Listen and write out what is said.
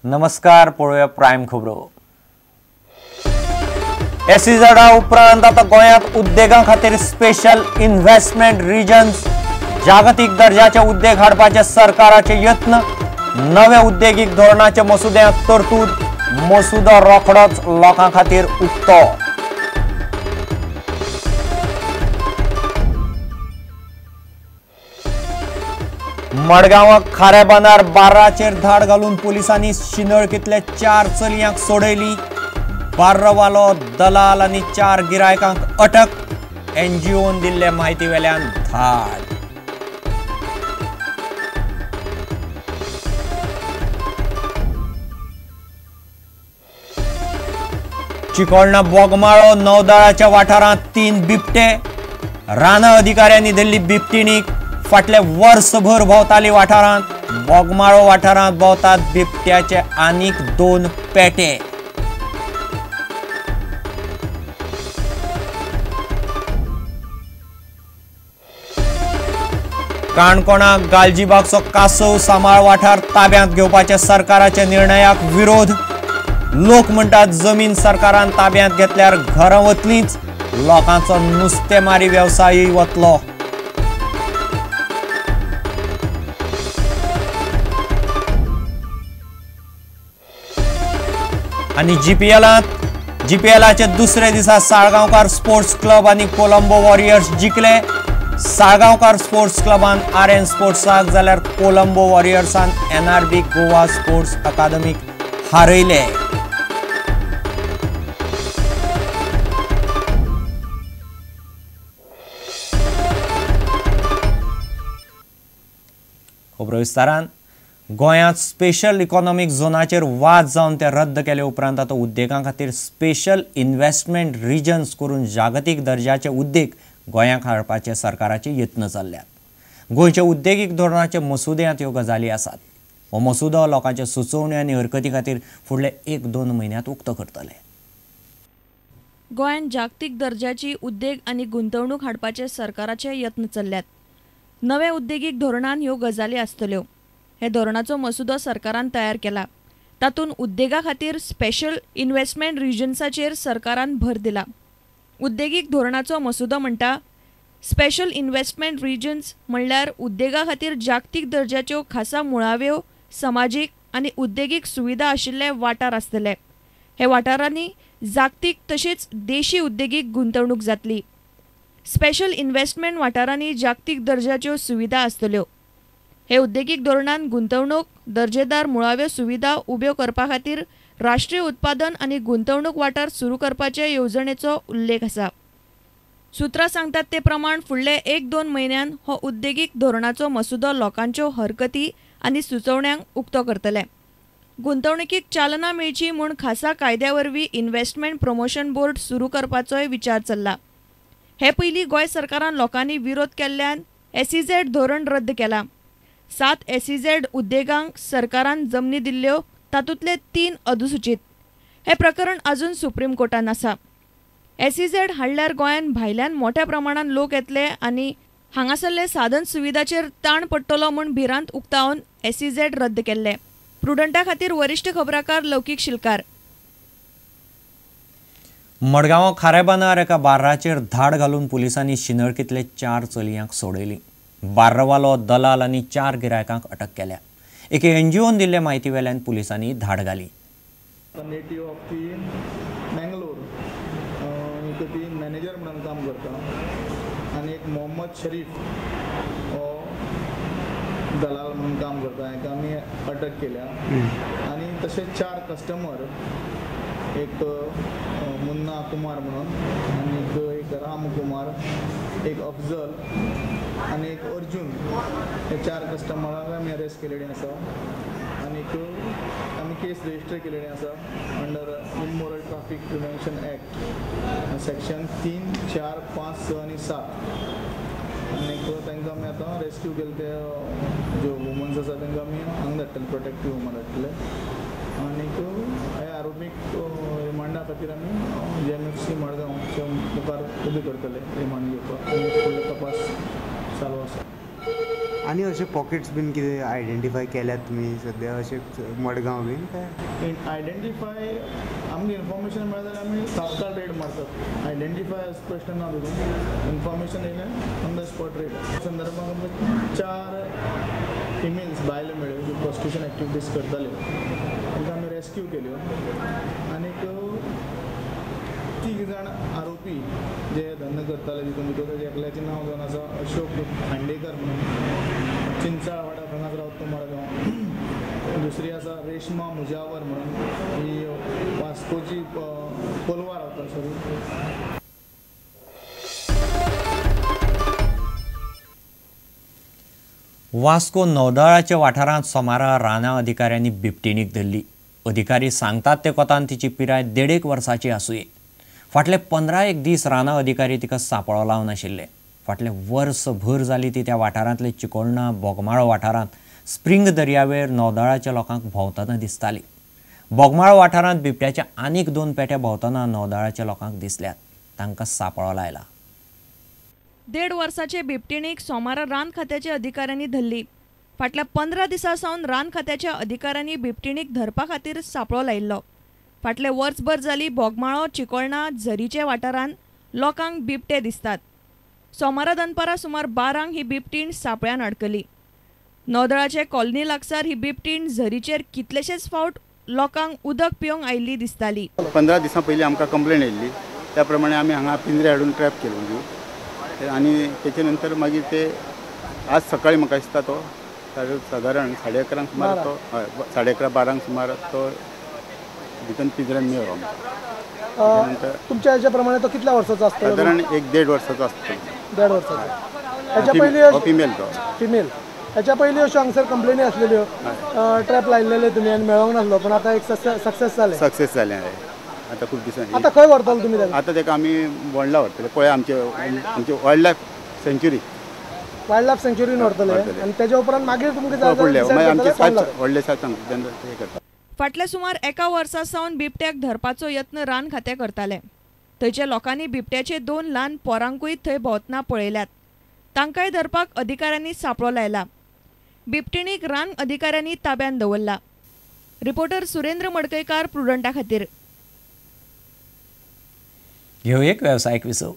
नमस्कार, पळोवया प्रायम खबरो. एसईझेडा उपरांत आतां गोंयांत उद्देगां खातीर स्पेशल इन्व्हेस्टमेंट रिजन्स, जागतीक दर्जाचे उद्देग हाडपाचे सरकाराचे यत्न. नव्या उद्देगीक धोरणाचे मसुद्यांत तरतूद, मसुदो रोखडोच लोकां खातीर उक्तो. मडगांवाक खारेबांदार बार्राचेर धाड घालून पुलिसांनी शिंदळकींतल्या 4 चलयांक सोडयली. बार्रवालो, दलाल आनी 4 गिरायकांक अटक. एनजीओन दिल्ले म्हायती वेल्यान धाड. चिकोळणा बोगमाळो नौदळाच्या वाठारांत 3 बिबटे. रानां अधिकाऱ्यांनी दिल्ली बिबटिणीक फाटले वर्सभर भोंवताली वाठारांत. बोगमाळो वाठारांत भोंवतात बिबट्याचे आनीक 2 पेटे. काणकोणाक गालजीबागचो कासव सांबाळ वाठार ताब्यांत घेवपाच्या सरकाराच्या निर्णयाक विरोध. लोक म्हणटात जमीन सरकारान ताब्यांत घेतल्यार घरां वतलींच, लोकांचो नुस्तेमारी वेवसायूय वतलो. आनी जीपीएलाचे दुसऱ्या दिसा साळगांवकार स्पोर्ट्स क्लब आनी कोलंबो वॉरियर्स जिखले. साळगांवकार स्पोर्ट्स क्लबान आरएन स्पोर्ट्साक जाल्यार कोलंबो वॉरियर्सान एनआरबी गोवा स्पोर्ट्स अकादमीक हारयले. खबरो विस्तारान. गोंयांत स्पेशल इकॉनॉमीक झोनाचेर वाद जावन ते रद्द केले उपरांत आतां उद्देगां खातीर स्पेशल इन्व्हेस्टमेंट रिजन्स करून जागतीक दर्जाचे उद्देग गोंयांक हाडपाचे सरकाराचे यत्न चल्ल्यात. गोंयच्या उद्देगीक धोरणाचे मसुद्यांत ह्यो गजाली आसात. हो मसुदो लोकांच्या सुचोवण्यो आनी हरकती खातीर फुडले 1-2 म्हयन्यांत उक्तो करतले. गोंयांत जागतीक दर्जाची उद्देग आनी गुंतवणूक हाडपाचे सरकाराचे यत्न चल्ल्यात. नव्या उद्देगीक धोरणान ह्यो गजाली आसतल्यो. हे धोरणाचो मसुदो सरकारान तयार केला. तातूंत उद्देगा खातीर स्पेशल इन्व्हेस्टमेंट रिजन्साचेर सरकारान भर दिला. उद्देगीक धोरणाचो मसुदो म्हणटा, स्पेशल इन्व्हेस्टमेंट रिजन्स म्हणल्यार उद्देगा खातीर जागतीक दर्जाच्यो खासा मुळाव्यो समाजीक आनी उद्देगीक सुविधा आशिल्ले वाठार आसतले. हे वाठारांनी जागतीक तशेंच देशी उद्देगीक गुंतवणूक जातली. स्पेशल इन्व्हेस्टमेंट वाठारांनी जागतीक दर्जाच्यो सुविधा आसतल्यो. हे उद्देगीक धोरणान गुंतवणूक, दर्जेदार मुळाव्यो सुविधा उब्यो करपा खातीर राष्ट्रीय उत्पादन आनी गुंतवणूक वाठार सुरू करपाचे येवजणेचो उल्लेख आसा. सुत्रां सांगतात ते प्रमाण फुडले 1-2 म्हयन्यान हो उद्देगीक धोरणाचो मसुदो लोकांच्यो हरकती आनी सुचोवण्यांक उक्तो करतले. गुंतवणुकीक चालना मेळची म्हूण खासा कायद्या वरवीं इन्व्हेस्टमेंट प्रमोशन बोर्ड सुरू करपाचोय विचार चल्ला. हे पयलीं गोंय सरकारान लोकांनी विरोध केल्ल्यान एसईझेड धोरण रद्द केलां. 7 एसईझेड उद्देगांक सरकारान जमनी दिल्ल्यो, तातूंतले 3 अधिसूचीत. हे प्रकरण अजून सुप्रीम कोर्टान आसा. एसईझेड हाडल्यार गोंयांत भायल्यान मोठ्या प्रमाणान लोक येतले आनी हांगासरले साधन सुविधाचेर ताण पडटलो म्हूण भिरांत उक्तावन एसईझेड रद्द केल्ले. प्रुडंटा खातीर वरिश्ठ खबराकार लौकीक शिलकार. मडगांव खारेबांदार एका बार्राचेर धाड घालून पुलिसांनी शिंदळकींतले 4 चलयांक सोडयली. बार्रवालो, दलाल आनी 4 गिरायकांक अटक केल्या. एके एनजीओन दिल्ले म्हायती वेल्यान पुलिसांनी धाड घाली. नेटिव्ह ऑफ ती मँगलोर, ती मॅनेजर म्हणून काम करता आनी एक मोहम्मद शरीफ हो दलाल म्हणून काम करता. हेका आमी अटक केल्या आनी तशेंच 4 कस्टमर, एक मुन्ना कुमार म्हणून आनी एक राम कुमार, एक अफजल आनी एक अर्जुन, हे 4 कस्टमरांक आमी अरेस्ट केलेले आसा आनीक आमी केस रजिस्टर केलेले आसा under immoral traffic prevention act section 3, 4, 5, 6 आनी 7. आनीक तांकां आमी आतां रेस्क्यू केले ते ज्यो वुमन्स आसा तांकां आमी हांगा धाडटले, प्रोटेक्टीव होमान धाडटले. आनीक हे आरोपीक रिमांडा खातीर आमी JMFC मडगांवच्या मुखार उबे करतले रिमांड घेवपाक आनी फुडलो तपास चालू आसा. आनी अशे पॉकेट्स बीन कितें आयडेंटिफाय केल्यात तुमी सद्या अशे मडगांव बीन काय? आयडेंटिफाय आमकां इन्फॉर्मेशन मेळ्ळें जाल्यार आमी तात्काळ रेड मारतात. आयडेंटिफाय असो प्रश्न ना, तितून इन्फॉर्मेशन येयलें ऑन the spot red. संदर्भात आमकां 4 फिमेल्स बायलो मेळ्ळ्यो ज्यो प्रोस्टिट्यूशन एक्टिविटीज करताल्यो, तांकां आमी रेस्क्यू केल्यो. आनीक 3 जाण आरोपी जे धंदो करताले तितून भितर ताजे एकल्याचें नांव जावन आसा अशोक खांडेकर म्हणून, चिंचाळवाडा हांगाच रावता तो मडगांव. दुसरी आसा रेश्मा मुजावर म्हणून, ही वास्कोची कोलवा रावता सॉरी. वास्को नौदळाच्या वाठारांत सोमारा रानां अधिकाऱ्यांनी बिबटिणीक धरली. अधिकारी सांगतात ते कोतान तिची पिराय 1.5 वर्साची आसुये. फाटले 15 दीस रानां अधिकारी तिका सांपळो लावन आशिल्ले. फाटले वर्सभर जाली ती त्या वाठारांतले चिकोळणा बोगमाळो वाठारांत स्प्रिंग दर्यावेळ नौदळाच्या लोकांक भोंवतना दिसताली. बोगमाळो वाठारांत बिबट्याच्या आनीक 2 पेटे भोंवतना नौदळाच्या लोकांक दिसल्यात. तांकां सांपळो लायला. 1.5 वर्साचे बिबटिणीक सोमारा रान खात्याच्या अधिकाऱ्यांनी धरली. फाटल्या 15 दिसां सावन रान खात्याच्या अधिकाऱ्यांनी बिबटिणीक धरपा खातीर सांपळो लायिल्लो. फाटले वर्सभर जाली बोगमाळो चिकोळणा झरीच्या वाठारांत लोकांक बिबटे दिसतात. सोमारा दनपारा सुमार 12 ही बिबटीण सांपळ्यान अडकली. नौदळाचे कॉलनी लागसार ही बिबटीण झरीचेर कितलेशेच फावट लोकांक उदक पिवंक आयिल्ली दिसताली. 15 दिसां पयलीं आमकां कंप्लेन येयल्ली, त्या प्रमाणे आमी हांगा पिंजरे हाडून ट्रॅप केलो आनी तेचे नंतर मागीर ते आज सकाळी म्हाका दिसता तो सादारण 11:30 सुमार तो, हय 11:30 12 सुमार तो भितर पिंजऱ्यान मेळ्ळो. तुमच्या ह्याच्या प्रमाणे तो कितल्या वर्साचो आसतलो? सादारण 1-1.5 वर्साचो आसतलो. 1.5 वर्साचो. ह्याच्या पयलीं फिमेल तो. फिमेल. ह्याच्या पयलीं अश्यो हांगसर कंप्लेनी आसलेल्यो, ट्रॅप लायिल्ले तुमी आनी मेळोंक नासलो, पण आतां एक सक्सेस जालें. सक्सेस जालें आतां खूब दिसांनी. आतां खंय व्हरतलो तुमी ताका? आतां ताका आमी बोंडला व्हरतले, पळय आमचे आमचे वायल्ड लायफ सँच्युरी. वायल्ड लायफ सँच्युरीन व्हरतले आनी तेच्या उपरांत मागीर तुमकां फुडले मागीर आमचे सायब व्हडले सायब सांगता तेन्ना हें करता. फाटल्या सुमार 1 वर्सा सावन बिबट्याक धरपाचो यत्न रान खातें करतालें. थंयच्या लोकांनी बिबट्याचे 2 ल्हान पोरांकूय थंय भोंवतना पळयल्यात. तांकांय धरपाक अधिकाऱ्यांनी सांपळो लायला. बिबटिणीक रान अधिकाऱ्यांनी ताब्यांत दवरला. रिपोर्टर सुरेंद्र मडकयकार, प्रुडंटा खातीर. घेऊ एक वेवसायीक विसव.